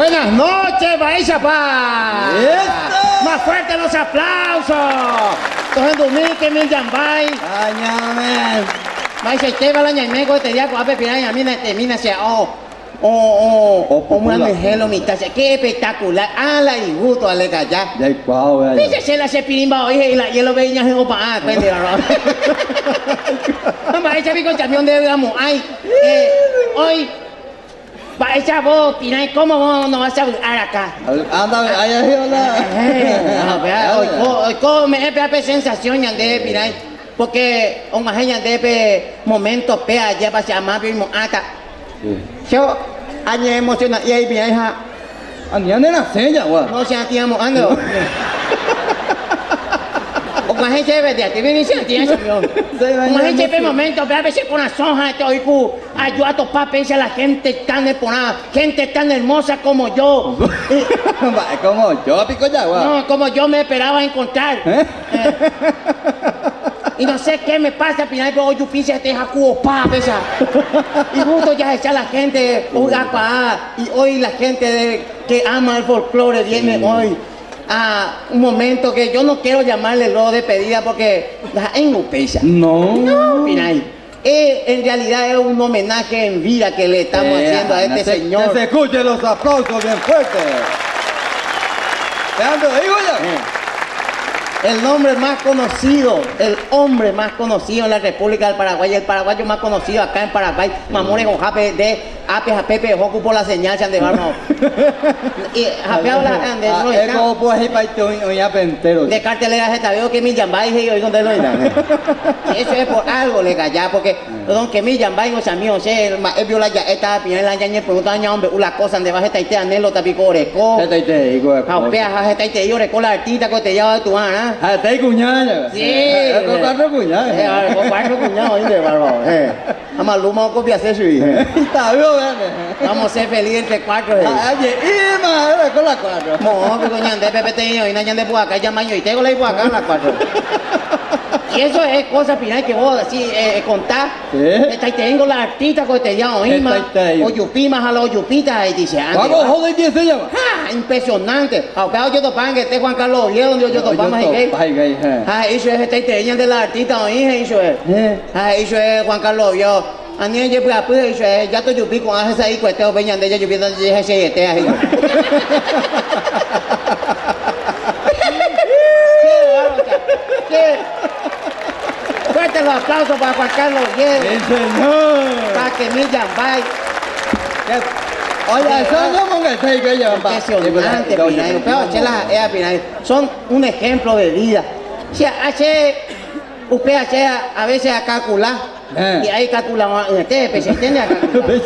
Buenas noches, mba'éichapa? ¡Eso! Más fuerte los aplausos. Tohendumíke Miljambái. Añame. Mba'eichaitéva la ñaime ko este día ko'ápe pirañamína etemína che ao o o O popula. omyanyhẽ lo mitã che. Qué espectacular. Ah, la igusto ale kaya. Jaikuaa vea. Péicha che la che pirĩmba oĩ he'i la hielo pe iñahy'õ pa'ã akue ndéva rro. Ha mba'éicha piko chami ndevy'amo'ãi. Eh, hoy Mba'éicha vos pirãi cómo vos no vas a vy'ar acá. Anda vy'ái ahy hola. Oiko oiko ome'ẽ péa pe sensación ñandéve pirãi porque og̃uahẽ ñandéve pe momento péa ajépa che amápe oimo'ãta. Che añeemociona'i ai pirãi ha. Ani ane rasẽ jagua. No che atĩamo'ã nde. Og̃uahẽ chéve de aty ni che atĩa chamigo. Og̃uahẽ chéve pe momento péa pe che korasõ ha'ete oĩ ku aju atopa péicha la gente tan neporã, gente tan hermosa como yo. Mba'e como yo piko jagua. No, como yo me esperaba encontrar. Y no sé qué me pasa, pirãi pe ojupi che hete haku opa péicha. Igusto jahecha la gente ovy'akuaa y hoy la gente de que ama el folklore viene hoy a un momento que yo no quiero llamarle luego despedida porque ndaha'éingo upéicha. No. No, pirãi. Eh, en realidad es un homenaje en vida que le estamos haciendo a este señor. Que se escuchen los aplausos bien fuertes. Vean, te digo ya. El nombre más conocido, el hombre más conocido en la República del Paraguay, el paraguayo más conocido acá en Paraguay, Mamore Gojape de Ape Japepe, Joku por la señal, Chan de Barmo. Y Jape habla ande, Ah, no es está. como pues ahí pa' este hoy, hoy ape entero. De cartelera se veo que mi jambay y hoy donde lo irán. Y eso es por algo, le callá, porque don que mi jambay, o sea, mío, se, el ma, el viola ya, esta piña, la ñañe, pregunta, ña, hombre, una cosa, ande baje, taite, anhelo, tapico, oreco. Esta y te digo, de Jaupea, ja, esta y te digo, oreco, la artista, que te lleva de tu ana. Ah, esta y cuñada, ya. Sí. Con cuatro cuñadas. Con cuatro cuñados, oíste, bárbaro. A Maluma o copia hacer su hija. Está vivo, vean. Vamos a ser felices entre cuatro. Ay, y madre, con la cuatro. No, pero ñande, pepe, te digo, y ñande por acá, ya maño, y tengo la por acá, la cuatro. Y eso es cosa final que vos así contás. Sí. Esta y tengo la artista que te llamo, Ima, Esta y te digo. o Yupima, a la Yupita, y dice, ande, Vamos, va. joder, ¿quién se llama? ¡Ja! Impresionante. Acá yo topan, que este Juan Carlos Oviedo, donde yo topan, más y qué. Ay, ay, ay. Ah, eso es, esta y te de la artista, oí, eso es. Ah, eso es Juan Carlos Oviedo. A mí yo pues, pues, eso es, ya estoy yupi con esa ahí, cuesteo, peña, de ella, yupi, donde yo ese este, ahí. Qué bárbaro, qué. Fuerte los aplausos para Juan Carlos Oviedo. Sí, señor. Para que Millan vaya. Oye, eso no ponga el que llevan, pa. Impresionante, Pinay. Pero, che, las Pinay, son un ejemplo de vida. O sea, hace, usted hace a veces a calcular. Y ahí calculamos, usted, pues, ¿se entiende? A calcular.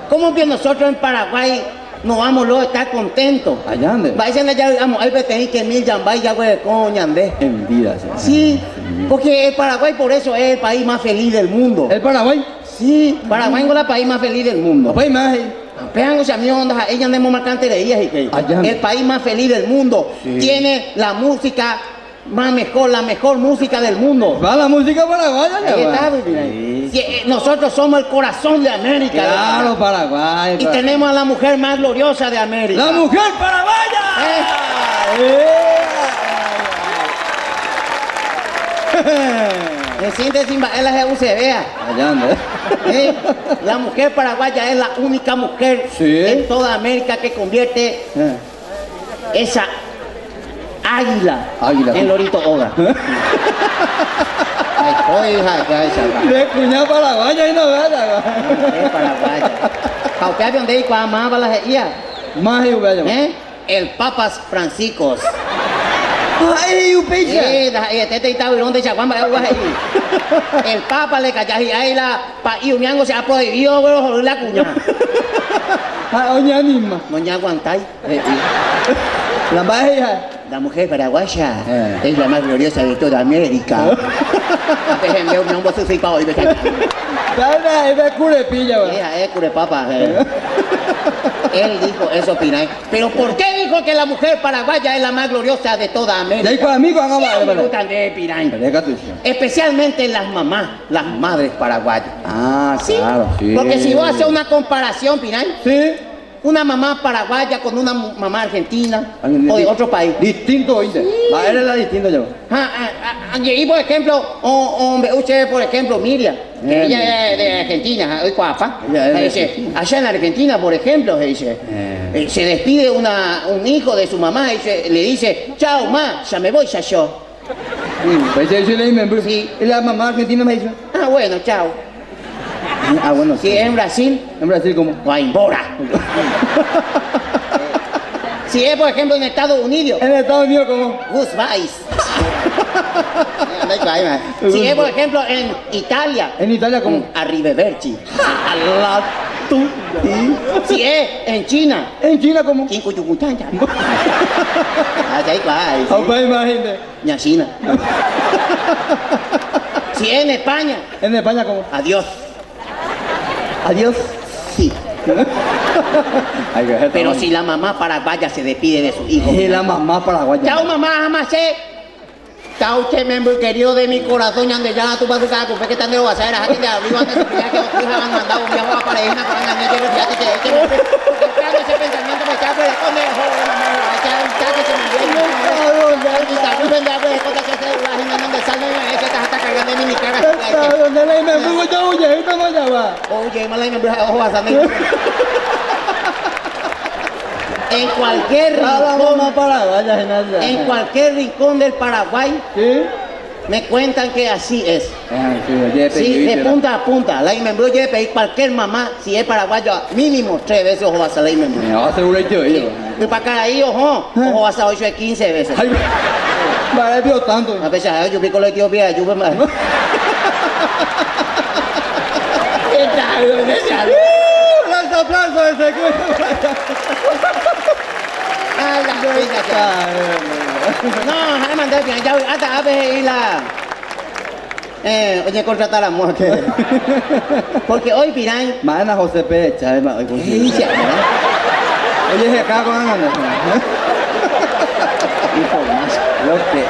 ¿Cómo que nosotros en Paraguay no vamos luego a estar contentos? Allá ande. Vayan allá, digamos, ahí tenéis que mil yambay, ya güey, coño, ande. En vida, sí. Sí, porque el Paraguay por eso es el país más feliz del mundo. ¿El Paraguay? Sí, Paraguay es el país más feliz del mundo. El país más. Vean, o sea, mi onda, ella andemos marcanterías y que Allá ande. el país más feliz del mundo Sí. tiene la música más mejor, la mejor música del mundo. Va la música paraguaya, ya Ahí va. está, baby. Sí. Sí, nosotros somos el corazón de América. Claro, Paraguay. Y tenemos a la mujer más gloriosa de América. ¡La mujer paraguaya! En síntesis, es la GUCB. Allá anda. La mujer paraguaya es la única mujer Sí. en toda América que convierte esa águila, Águila. en Lorito Oga. Ay, coy, hija, ya, ya, ya. De cuñado paraguaya y no vaya. Mujer paraguaya. Jaupea, ¿dónde hay cuá más para la ia? Más y vaya. ¿Eh? El Papas Franciscos. Ay, upecha. La, este te está virón de Chaguán, vaya, guay. El Papa le calla y ahí la pa, y umiango se ha prohibido, güey, joder, la cuña. Ah, oña misma. No ña aguantáis. La más hija. La mujer paraguaya es la más gloriosa de toda América. Dale, es curepilla, güey. Hija, es curepapa. Él dijo eso, Pinay. Pero ¿por qué dijo que la mujer paraguaya es la más gloriosa de toda América? Y ahí para mí, cuando Sí, va, me vale. gustan de Pinay. Pero es catucha. Especialmente las mamás, las madres paraguayas. Ah, ¿Sí? claro, sí. Porque si vos haces una comparación, Pinay, Sí. Una mamá paraguaya con una mamá argentina o de otro país. Distinto, oíste. Mba'ére la distinto yo. Ha, por ejemplo, o, o, por ejemplo, Miriam, que ella es de Argentina, hoy cuapa. Dice, allá en Argentina, por ejemplo, se dice, se despide un hijo de su mamá y le dice, chao, ma, ya me voy, ya yo. Pues sí. Y la mamá argentina me dice, ah, bueno, chao. Ah, bueno. Sí, en Brasil. ¿En Brasil cómo? Va embora. Si es, por ejemplo, en Estados Unidos. ¿En Estados Unidos cómo? Goodbye. Si es, por ejemplo, en Italia. ¿En Italia cómo? Arrivederci. A la tu. Si es en China. ¿En China cómo? China. Si es en España. ¿En España cómo? Adiós. Adiós. Sí. Pero si la mamá paraguaya se despide de su hijo. Sí, la mamá paraguaya. Chao, mamá, jamás. Chao, che, membre querido de mi corazón, ande ya tu pasu cada que están de lo vas a ver, de arriba, ande se que los hijos han mandado un viaje a pareja, para andar de fíjate que porque ese pensamiento me está fuera con el joven, mamá, ya que se me En cualquier rincón, en cualquier rincón del Paraguay, ¿Sí? me cuentan que así es. Ah, sí, Sí, de punta a punta. La imembrú debe pedir cualquier mamá, si es paraguayo, mínimo 3 veces ojo vas a la imembrú. Me va a asegurar yo, Sí. Y para acá ahí, ojo, ojo vas a 8 de 15 veces. Ay, vale, pío tanto. A pesar de yo pico la Etiopía, yo me. ¿Qué tal? ¡Los aplausos de ese A la No, déjame mandar bien, ya hasta a ver y la. Oye, contratar la muerte. Porque hoy, Pirán. Mana José Pérez Chávez, hoy con Sí, ya, Oye, se acaba con Ana. Lo que es.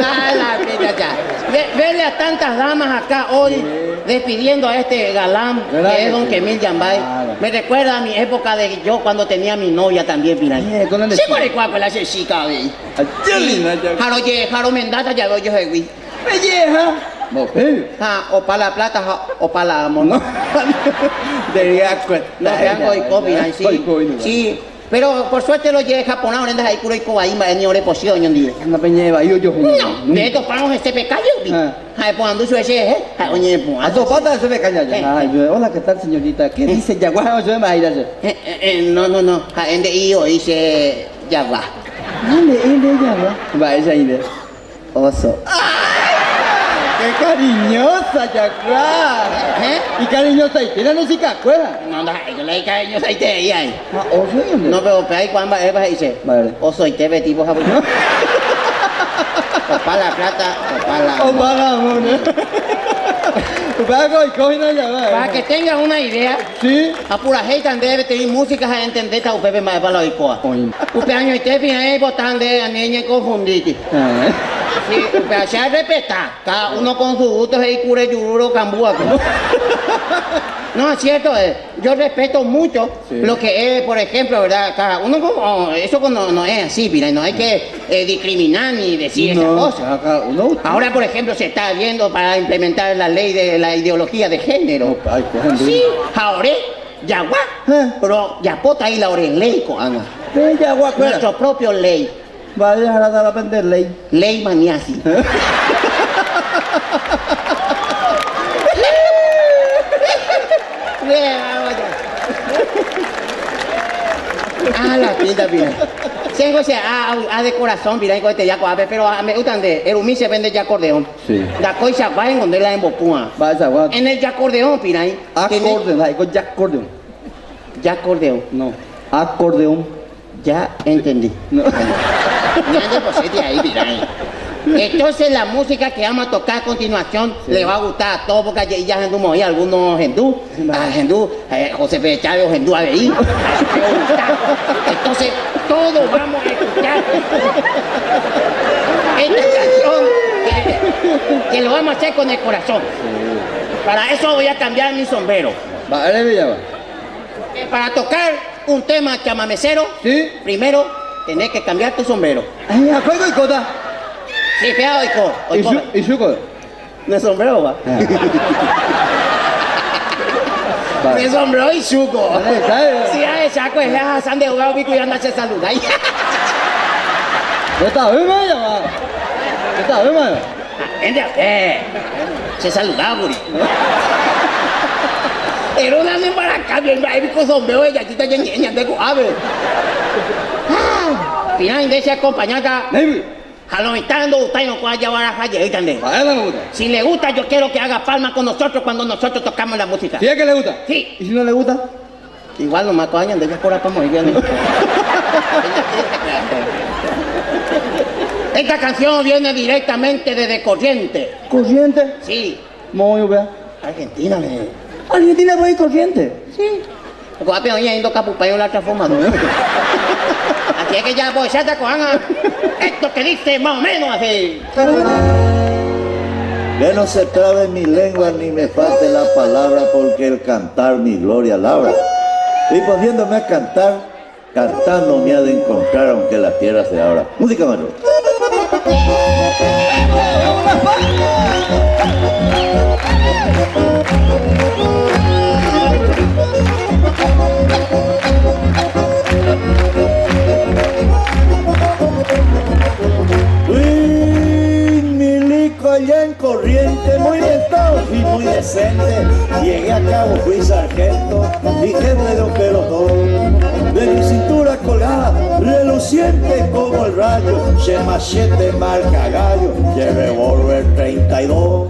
A la pita ya. Verle a tantas damas acá hoy despidiendo a este galán ¿Verdad que que es don sí? Kemil Yambay. Claro. Me recuerda a mi época de yo cuando tenía mi novia también, Pirán. ¿Con dónde Sí, chica? por el cual, la chica, ve. Ayelina, ya. Jaro ye, jaro mendata, ya veo yo, güey. Pelleja. No, pero. Ah, o pa' la plata, ja, o pa' la amor. No. Debería cuesta. No, vean, goico, Pirán, sí. Goico, no. Sí. Pero por suerte lo lleve japonés, ahora ahí curo y cobaí, ma, ni ore posión, yo digo. Una peña de bahío, yo. No, de estos panos este pecayo, vi. Ah. Ay, pues ando ese, eh. Ay, oye, pues. A dos patas se me caña ya. Ay, yo, hola, ¿qué tal, señorita? ¿Qué dice? Yaguá, yo me voy a ir. No, no, no. Ja, en de io dice yaguá. Dale, él de yaguá. Va, ella ahí de. Oso. ¡Ay! ¡Qué cariñosa, yaguá! ¿Eh? Y cariñosa, y tiene chica, cueva. No, no, yo le cariñosa y te ahí. Ah, oso, ¿y dónde? No, pero pe ahí cuando va, dice. Vale. Oso y te tipo japo. O pa' la plata, o pa' la. O pa' la amor, ¿eh? Para que tengan una idea, Sí. a pura gente debe tener música a entender esta upepe más para la oicoa. Oye. Upe año y te fija ahí botando a niña confundite. Ah. Sí, upe allá respetar, cada uno con su gusto y cure yururo cambúa. No, es cierto, yo respeto mucho Sí. lo que es, por ejemplo, ¿verdad? Cada uno con, oh, eso no, no es así, mira, no hay que discriminar ni decir esas No, cosas. cada uno. Ahora, por ejemplo, se está viendo para implementar la ley de la ideología de género. No, ay, cogen Sí, ahora, yaguá, Eh. pero ya pota ahí la ley, coana. Sí, yaguá, cuera. Nuestro propio ley, Va a dejar de aprender ley. ley maniasi. Ah, la pinta, mira. Tengo ese a, a de corazón, mira, y te ya coabe, pero a me gustan de Erumí se vende ya acordeón. Sí. La coisa va en donde la embopúa. Va esa guá. En el acordeón, mira, ahí. Acordeón, ay, con ya acordeón. Ya acordeón. No, acordeón. Ya entendí. No. Ahí, mira, ahí. Entonces la música que vamos a tocar a continuación Sí. le va a gustar a todos porque ya ya hendú morí algunos hendú, a hendú, José P. Chávez hendú a veí. Entonces todos vamos a escuchar esta canción que lo vamos a hacer con el corazón. Sí. Para eso voy a cambiar mi sombrero. Mba'ére java? Para tocar un tema chamamecero, Sí. primero tenés que cambiar tu sombrero. Ay, ¿a cuál oikóta? Sí, fea oiko. Oiko. Ichuko. ¿De sombrero va? De sombrero y chuco. Vale, ¿sabes? Sí, a esa pues la san de jugado pico y anda se saluda. Está bien, ya va. Está bien, Ende, se saludaba, guri. Era una de para acá, bien, ahí con sombrero de yachita ñe de ave. Finalmente se acompañaba. Jaloitando, usted no puede llevar a Si le gusta, yo quiero que haga palma con nosotros cuando nosotros tocamos la música. ¿Sí es que le gusta? Sí. ¿Y si no le gusta? Igual nomás coño, de ellas por para morir. Esta canción viene directamente desde Corriente. ¿Corriente? Sí. Muy bien. Argentina, me. ¿Argentina va a ir Corriente? Sí. Guapi, hoy yendo capupayo la transformadora. Así es que ya voy, ya te cojan esto que dice más o menos así. Que no se trabe mi lengua ni me falte la palabra, porque el cantar mi gloria labra. Y poniéndome a cantar, cantando me ha de encontrar aunque la tierra se abra. Música, maestro. Uy, milico allá en Corriente, muy estado y muy decente. Llegué a cabo, fui sargento y jefe de un pelotón. De mi cintura colgada, reluciente como el rayo, che machete marca gallo, che revólver 32.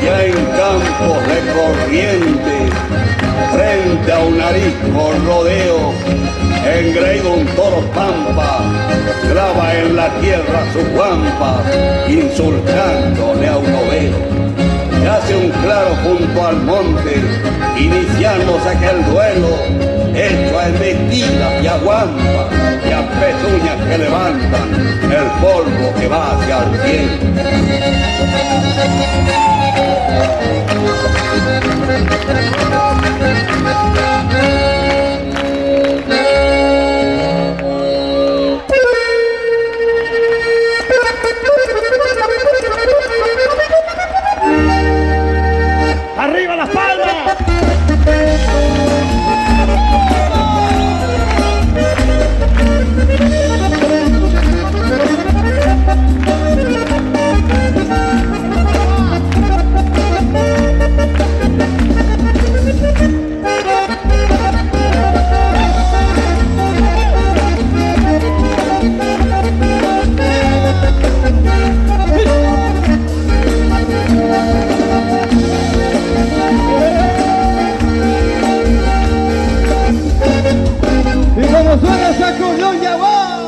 Ya en campos de corriente, frente a un arisco rodeo, engreído un toro pampa, clava en la tierra su guampa, insultándole a un overo. Se hace un claro junto al monte, iniciándose aquel duelo, hecho a embestidas y a guampa, y a pezuñas que levantan el polvo que va hacia el cielo. ¡Arriba las palmas! Y como suena ese acordeón, ya va.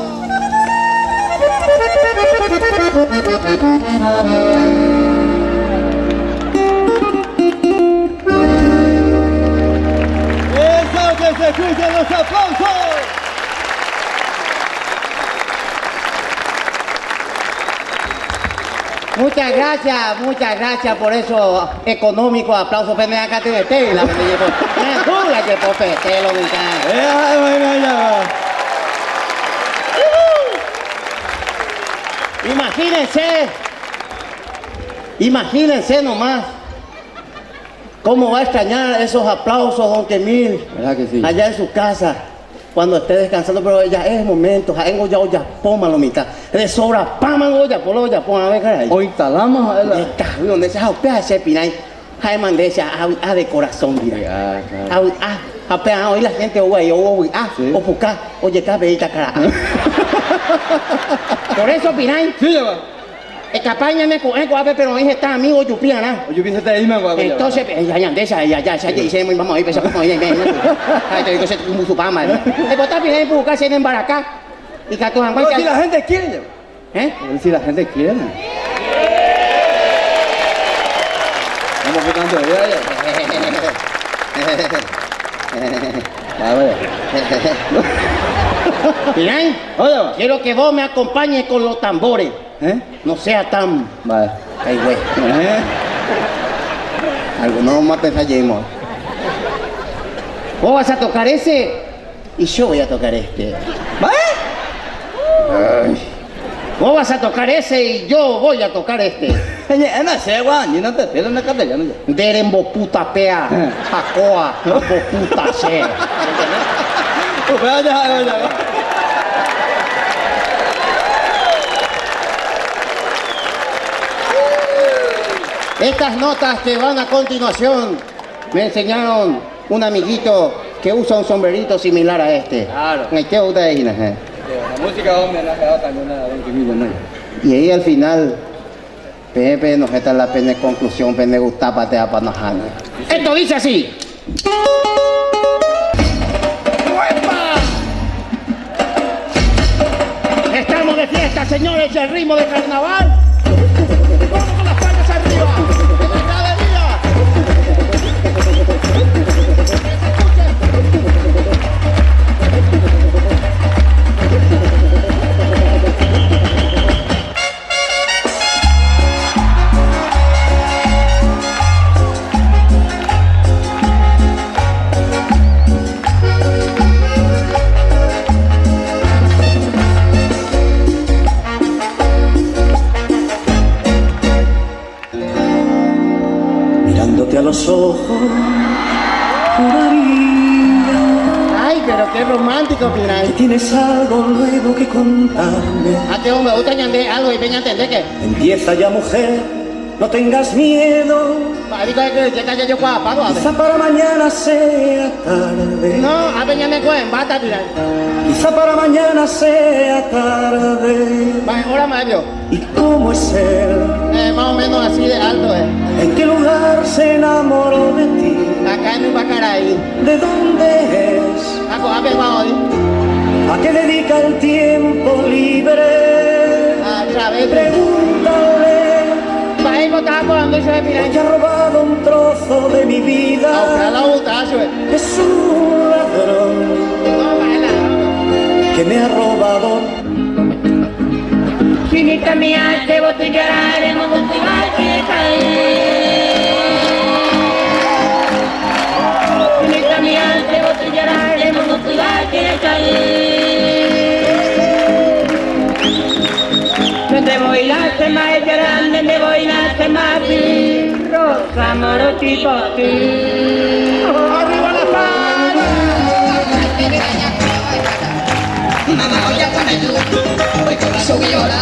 Eso que se escuchen los aplausos. Muchas gracias, muchas gracias por eso económico aplauso. Ven acá te la Imagínense, imagínense nomás cómo va a extrañar esos aplausos, don Kemil, ¿Verdad que sí? allá en su casa, cuando esté descansando, pero ya es momento, ya ya ya poma lo mitad, de sobra, pama ya polo ya poma, a ver, caray. Hoy instalamos a la... Está, donde se haupea ese pinay, jai mandé ese a de corazón, mira. Ah, Ah, hoy la gente, o o ah, o puca, oye, cabellita, cara. Por eso, pinay. Sí, ya va. Capaña me coge, pero hoy está amigo Yupiana. Yo pienso que ahí me Entonces, ya ya esa ya ya ya dice muy vamos ahí, pensamos ahí, ven. Ay, te digo se un supama. El botar pinay puca se en baracá. Y que tu si la gente quiere. ¿Eh? Si la gente quiere. Pirán, quiero que vos me acompañes con los tambores. ¿Eh? No sea tan Vale. caigüe. ¿Eh? Algunos más pensamos. Vos vas a tocar ese y yo voy a tocar este. ¿Vale? Vos vas a tocar ese y yo voy a tocar este. No sé, guau, ni no te pelo en castellano ya. Derembo puta pea, jacoa, bo puta che. Vaya, vaya. Estas notas que van a continuación me enseñaron un amiguito que usa un sombrerito similar a este. Claro. Ay, ¿Qué gusta de Gina, eh? La música va homenajeado también a Don Quimilo, ¿no? Y ahí al final, Pepe nos está la pene conclusión, pene gustapa te apanajana. Esto dice así. ¡Uepa! Estamos de fiesta, señores, el ritmo de carnaval. ¡Vamos con las palmas arriba! ¡En nuestra bebida! ¡Que se escuche! Mirándote a los ojos, juraría Ay, pero qué romántico, que final. tienes algo nuevo que contarme. A que me gusta ñande algo y peña entender que. Empieza ya, mujer, no tengas miedo. Digo que ya ya yo cuá pago a ver. Quizá para mañana sea tarde. No, a peña me cogen bata, final. Quizá para mañana sea tarde. Va, ahora más yo. ¿Y cómo es él? Más o menos así de alto, eh. ¿En qué lugar se enamoró de ti? Acá en Bacaraí. ¿De dónde es? Ako, a ver, vamos. ¿A qué dedica el tiempo libre? A través de. Pregúntale. Va, ahí estaba cuando se ve, Porque ha robado un trozo de mi vida. Ojalá gustazo, eh. Es un ladrón No, baila. que me ha robado. Chinita mía, te voy a llorar, hemos Chinita mía, te voy a llorar, hemos Donde voy la sema llorar, donde voy la sema rosa moroti poti. ¡Arriba la palma! Mamá, voy a poner yo, hoy con la subiola,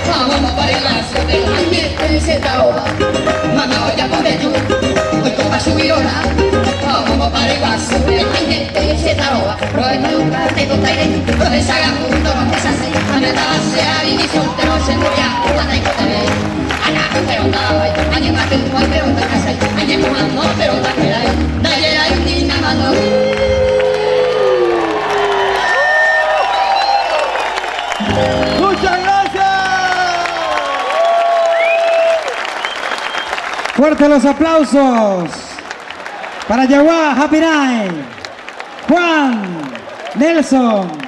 vamos para el lazo de la Mamá, voy a poner yo, hoy con la subiola, vamos para el lazo de la ¡Muchas gracias! Fuerte los aplausos para Yaguá Happy Night, Juan, Nelson.